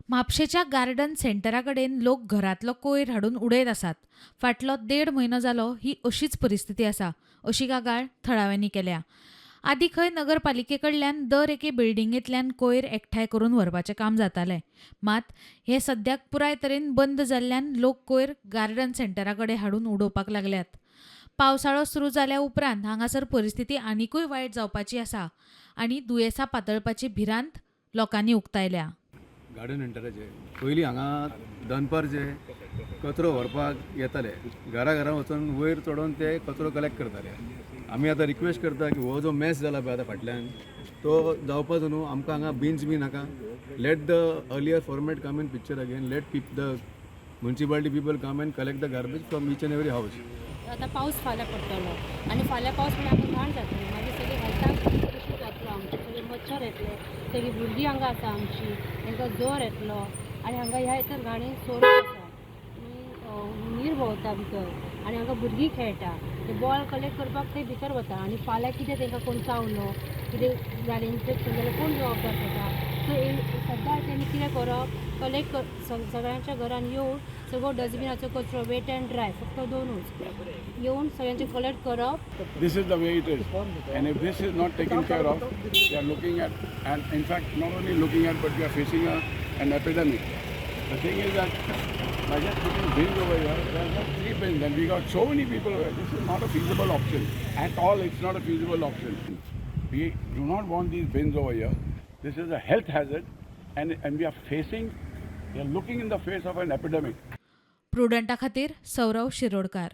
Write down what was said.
म्हापशेच्या garden सेंटरा कडेन लोक घरांतलो कोयर हाडून उडयत आसात. फाटलो देड म्हयनो जालो ही अशीच परिस्थिती आसा, अशी कागाळ थळाव्यांनी केल्या. आदीं खंय नगरपालिके कडल्यान दर एके बिल्डिंगेंतल्यान कोयर एकठांय करून व्हरपाचें काम जातालें. मात हें सद्याक पुराय तरेन बंद जाल्ल्यान लोक कोयर गार्डन सेंटरा कडेन हाडून उडोवपाक लागल्यात. पावसाळो सुरू जाल्या उपरांत हांगासर परिस्थिती आनिकूय वायट जावपाची आसा आनी दुयेंसां पातळपाची भिरांत लोकांनी उक्तायल्या. गार्डन सेंटराचे पयलीं हांगा दनपारचे कचरो व्हरपाक येताले. घरा घरा वचून वयर चडोन ते कचरो कलेक्ट करताले. आमी आतां रिक्वेस्ट करता की हो जो मॅस जाला पळय आतां फाटल्यान, तो जावपाचो न्हू. आमकां हांगा बिन्स बी नाका. Let the earlier format come in picture again. Let the municipality people come and collect the garbage from each and every house. आतां पावस फाल्यां पडटलो आनी फाल्यां पावस पडल्यार आमकां घाण जातली. मागीर सगळीं हेल्थाक इशू जातलो आमचे. सगळे मच्छर येतले, सगळीं भुरगीं हांगा आसा आमची, तांकां जोर येतलो आनी हांगा ह्या हितर घाणीन सोरो आसा आनी हुंदीर भोंवता भितर आनी हांगा भुरगीं खेळटा. ते बॉल कलेक्ट करपाक ते भितर वता आनी फाल्यां कितें तांकां कोण चावलो, कितें जालें, इन्फेक्शन जालें, कोण जबाबदार ताका? सो सद्दां तेणी कितें करप, कलेक्ट सगळ्यांच्या घरान येवन सगळो डस्टबिनाचो कचरो, वेट अँड ड्राय फक्त दोनूच येवन सगळ्यांचे कलेक्ट करप. This is the way it is. And if this is not taken care of, we are looking at, and in fact, not only looking at, but we are facing an epidemic. The thing is that by just putting bins over here, there are just three bins, and we got so many people over here. This is not a feasible option. At all, it's not a feasible option. We do not want these bins over here. This is a health hazard, and we are looking in the face of an epidemic. प्रुडंटा खातीर सौरव शिरोडकार.